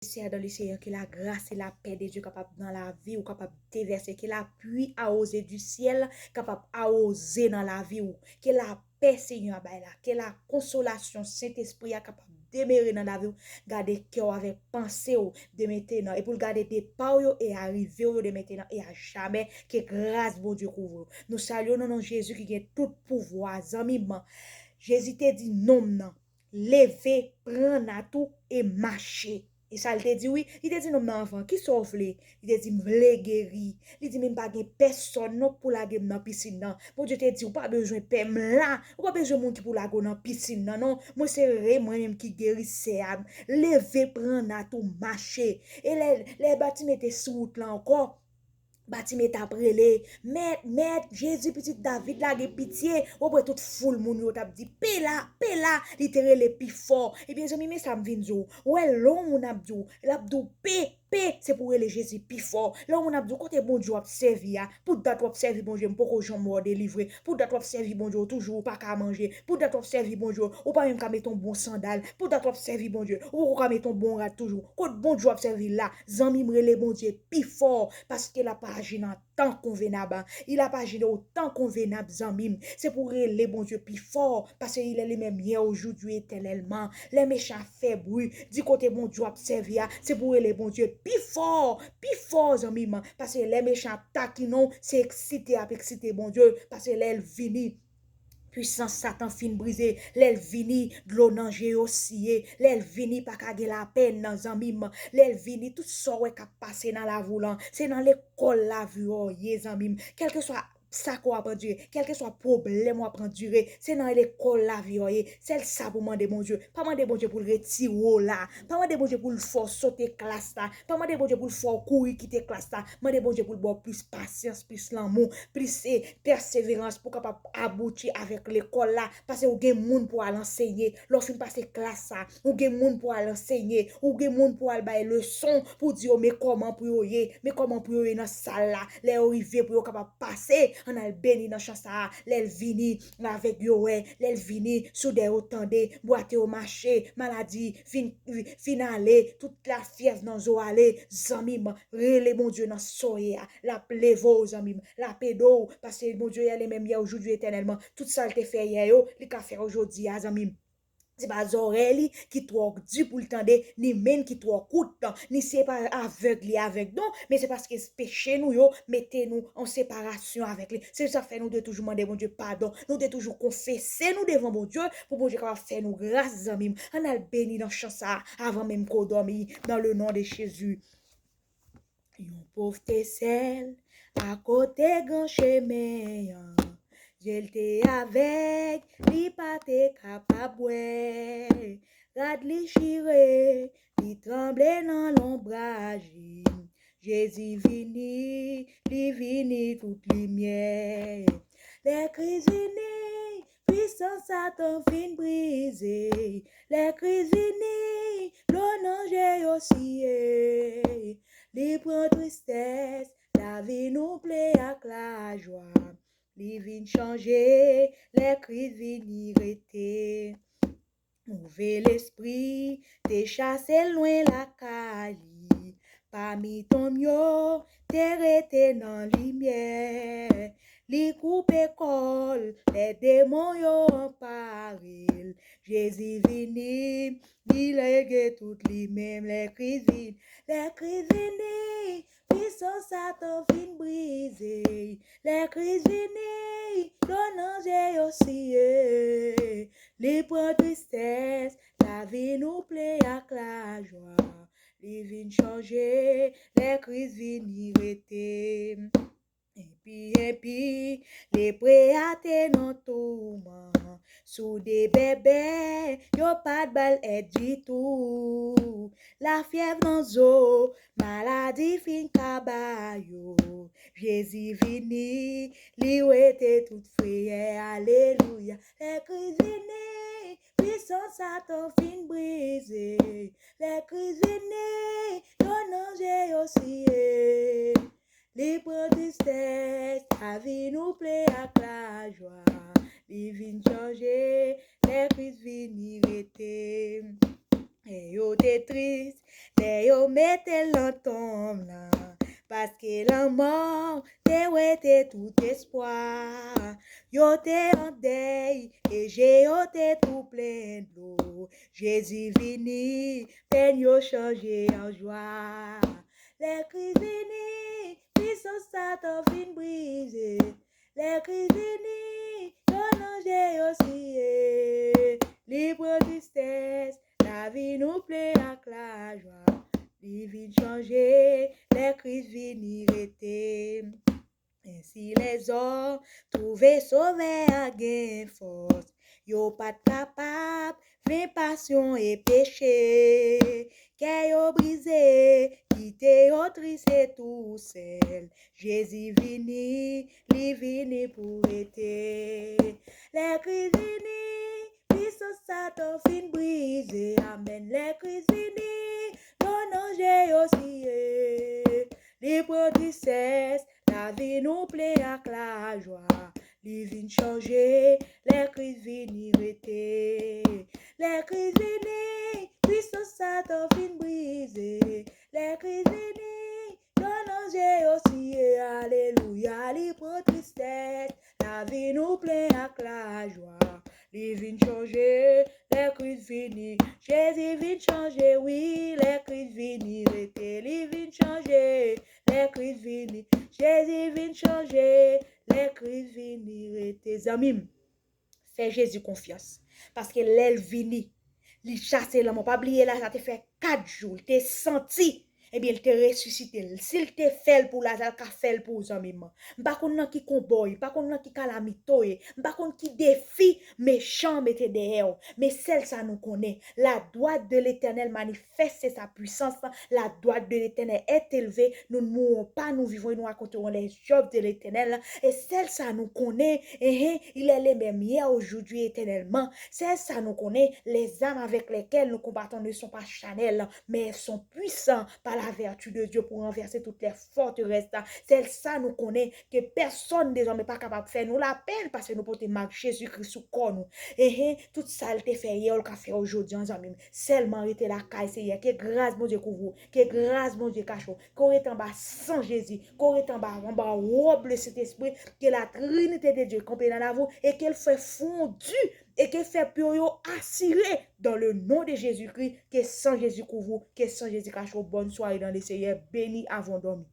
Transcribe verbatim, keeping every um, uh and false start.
Sè, dans le Seigneur, ke lagras e lapè de Dye kapab nan lavi w, kapab devèse, ke lapui awoze di syèl kapab awoze nan lavi w, ke lapè Senyè a bay la, ke lakonsolasyon Sentespri a kapab demere nan lavi w, gade kè w avèk panse w dementenan, e pou l gade depa w yo e arive w yo dementenan e a jamè, ke gras Bondye kouvri w. Nou salye w nan non Jezi ki gen tout pouvwa, zanmi m. Jezi te di nonm nan, leve, pran nat ou e mache. E sa l te di, wi. Li te di nonm nan anvan, kisa w vle? Li te di, m vle geri. Li di, men m pa gen pèsonn non pou lage m nan pisin nan. Bondye te di, ou pa bezwen pè, m la. Ou pa bezwen moun ki pou lage w nan pisin nan, non. Mwen se re, mwen menm ki gerisè a. Leve, pran nat ou, mache. E lè, lè Batime te sou wout la ankò, Batime t ap rele, mèt, mèt, Jezi, pitit David la, gen pitye. Ou wè tout foul moun yo t ap di, pela, pela, li te rele pi fò. Ebyen, zanmi, men sa m vin di w. Ou wè, lè yon moun ap di w, l ap di w, pe, pe, se pou w rele Jezi pi fò. Lè yon moun ap di w, kote Bondye w ap sèvi a, pou dat w ap sèvi Bondye, m poko janm wè w delivre. Pou dat w ap sèvi Bondye, w toujou ou pa ka manje. Pou dat w ap sèvi Bondye, ou pa menm ka mete yon bon sandal. Pou dat w ap sèvi Bondye, ou poko ka mete yon bon rad toujou. Kot Bondye w ap sèvi la, zanmi m, rele Bondye pi fò, paske l ap aji nan tan konvenab. Il ap aji nan tan konvenab, zanmi m. Se pou rele Bondye pi fò, paske il est le même hier, aujourd'hui, éternellement. Lè mechan ap fè bri, di kote Bondye w ap sèvi a, se pou rele Bondye pi fò, pi fò, zanmi m. Paske lè mechan ap takinen w, se eksite ap eksite Bondye, paske lè l vini, pwisans Satan fin brize. Lè l vini, dlo nan je yo siye. Lè l vini, pa ka gen lapè nan, zanmi m. Lè l vini, tout sa w wè k ap pase nan lavi w lan, se nan lekòl lavi w ye, zanmi m. Kèlkeswa sa ke w ap andire, kèlkeswa pwoblèm w ap andire, se nan lekòl lavi w ye. Sèl sa pou mande Bondye. Pa mande Bondye pou l retire w la. Pa mande Bondye pou l fè w sote klas la. Pa mande Bondye pou l fè w kouri kite klas la. Mande Bondye pou l ba w plis pasyans, plis lanmou, plis, e, pèseverans pou w kapab abouti avèk lekòl la. Paske ou gen moun pou al ansenye. Lè w fin pase klas sa, ou gen moun pou al ansenye. Ou gen moun pou al bay leson, pou di yo men kòman pou yo ye, men kòman pou yo ye nan sal la. Lè yo rive, pou yo kapab pase, ann al beni nan chan sa a. Lè l vini, avèg yo wè. Lè l vini, soudè yo tande, bwate yo mache, maladi fin, fin ale, tout lafyèv nan zo ale. Zanmi m, rele Bondye nan sa w ye a. L ap leve w, zanmi m. L ap ede w. Paske Bondye, il est le même hier, aujourd'hui, éternellement. Tout sa l te fè yè yo, li ka fè yo jodi a, zanmi m. Se pa zòrèy li ki twò di pou l tande, ni men l ki twò kout, ni se pa avèg li avèg, non, men se paske peche nou yo mete nou an separasyon avèk li. Se sa k fè nou dwe toujou mande Bondye padon. Nou dwe toujou konfese nou devan Bondye pou Bondye kapab fè nou gras, zanmi m. Ann al beni nan chan sa a avan menm ke w dòmi, dans le nom de Jésus. Yon pòv te sèl akote gran chemen an. Je l te avèg, li pa te kapab wè. Rad li chire, li tranble nan lonbraj li. Jezi vini, li vini tout limyè. Lè Kris vini, pwisans Satan fin brize. Lè Kris vini, dlo nan je yo siye. Li pran tristès, lavi nou plen ak lajwa. Li vin chanje, lè Kris vini rete. Move lespri te chase l lwen lakay li. Pami tonm yo te rete nan limyè. Li koupe kò l, lè demon yo anpare l. Jezi vini, li lage tout li menm. Lè Kris vini, lè Kris vini, pwisans Satan fin brize. Lè Kris vini, dlo nan je yo siye. Li pran tristès, lavi nou plen ak lajwa. Li vin chanje, lè Kris vini rete. Enpi, enpi, lepre a te nan touman. Soude bèbè, yo pa t ba l èd ditou. Lafyèv nan zo, maladi fin kaba yo. Jezi vini, li wete tout frayè. Alelouya. Lè Kris vini, pwisans Satan fin brize. Lè Kris vini, dlo nan je yo siye. Li pran tristès, lavi nou plen ak lajwa. Li vin chanje, lè Kris vini rete. Lè yo te tris, lè yo Yo mete l nan tonm nan, paske lanmò te wete tout espwa. Yo te an dèy e je yo te tou plen dlo. Jezi vini, pèn yo chanje an jwa. Lè Kris vini, pisans Satan fin brize. Lè Kris vini, yo nan je yo siye. Li pran tristès, lavi nou plen ak lajwa. Li vin chanje, lè Kris vini rete. Ensi lèzòm twouve Sovè a gen fòs. Yo pa t kapab venk pasyon e peche. Kè yo brize, kite yo tris e tousèl. Jezi vini, li vini pou rete. Lè Kris vini, pisans Satan fin brize. Amèn. Lè Kris vini, yo nan je yo siye. Li pran tristès, lavi nou plen ak lajwa. Li vin chanje, lè Kris vini rete. Lè Kris vini, pisans Satan fin brize. Lè Kris vini, yo nan je yo siye. Alelouya, li pran tristès, lavi nou plen ak lajwa. Li vin chanje, lè Kris vini. Jezi vin chanje, wi, lè Kris vini rete. Li vin chanje, lè Kris vini. Jezi vin chanje, lè Kris vini rete. Zanmi m, fè Jezi konfyans. Paske lè l vini, li chase lanmò. Pa bliye Laza te fè kat jou, l te santi. Ebyen, l te resisite l. Si l te fè l pou Laza, l ka fè l pou ou, zanmi m. M pa konn nan ki konba w ye, m pa konn nan ki kalamite w ye, m pa konn ki defi mechan an mete dèyè w. Men sèl sa nou konnen, la droite de l'Éternel manifeste sa puissance. La droite de l'Éternel est élevée. Nous ne mourrons pas, nous vivons et nous raconterons les œuvres de l'Éternel. E sèl sa nou konnen, ehe, il est le même hier, aujourd'hui, éternellement. Sèl sa nou konnen, les armes avec lesquelles nous combattons ne sont pas charnelles, mais elles sont puissantes par la vertu de Dieu pour renverser toutes les forteresses. Sèl sa nou konnen, ke pèsonn dezòmè pa kapab fè nou lapenn, paske nou pote mak Jezikri sou kò nou. Ehe, tout sa l te fè yè, l ka fè yo jodi an, zanmi m. Sèlman rete lakay Seyè. Ke gras Bondye kouvri w. Ke gras Bondye kache w. Ke w rete anba san Jezi. Ke w rete anba, anba wòb Lesentespri. Ke la Trinité de Dieu kanpe nan lavi w e ke l fè fondi e ke l fè pye w yo asire dans le nom de Jésus-Christ. Ke san Jezi kouvri w. Ke san Jezi kache w. Bòn sware dans le Seigneur. Beni avan w dòmi.